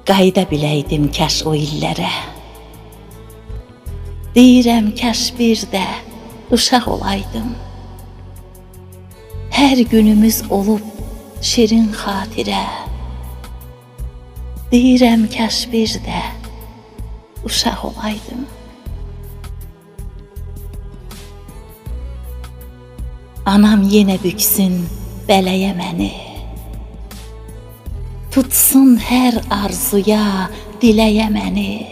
Qayıda biləydim kaş o illərə. Deyirəm kaş bir də uşaq olaydım. Hər günümüz olub şirin xatirə. Deyirəm kaş bir də uşaq olaydım. Anam yenə büksün bələyə məni. Tutsun hər arzuya, diləyə məni.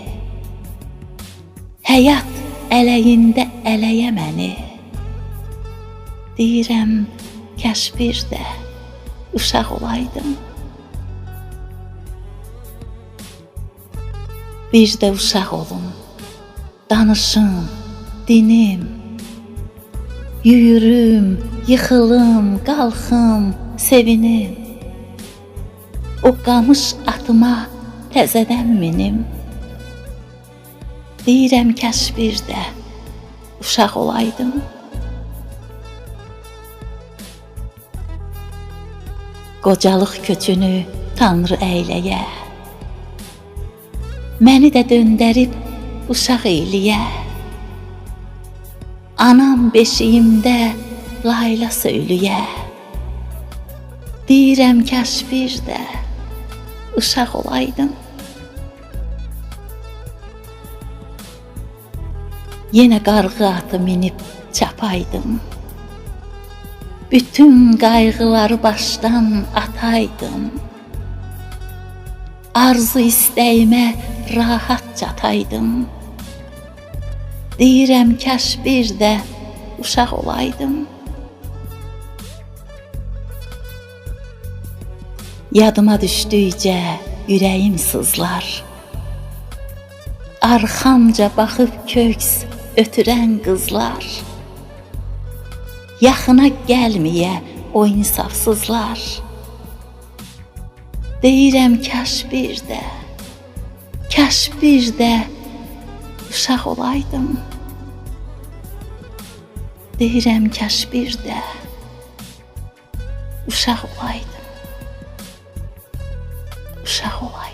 Həyat ələyində ələyə məni. Deyirəm kaş bir də uşaq olaydım. Bir də uşaq olum, danışım, dinim. Yürürüm, yıxılım, qalxım, sevinim. O qamış atıma təzədən minim. Deyirəm kaş bir də uşaq olaydım. Qocalıq köçünü Tanrı əyləyə. Məni də döndərib uşaq eyləyə. Anam beşiyimdə layla söyləyə. Deyirəm kaş bir də uşaq olaydım. Yenə qarğı atı minib çapaydım. Bütün qayğıları başdan ataydım. Arzu istəyimə rahat çataydım. Deyirəm kaş bir də uşaq olaydım. Yadıma düşdükcə ürəyim sızlar. Arxamca baxıb köks ötürən qızlar. Yaxına gəlməyə o insafsızlar. Deyirəm kaş bir də, kaş bir də uşaq olaydım. Deyirəm kaş bir də uşaq olaydım. Uşaq olaydım.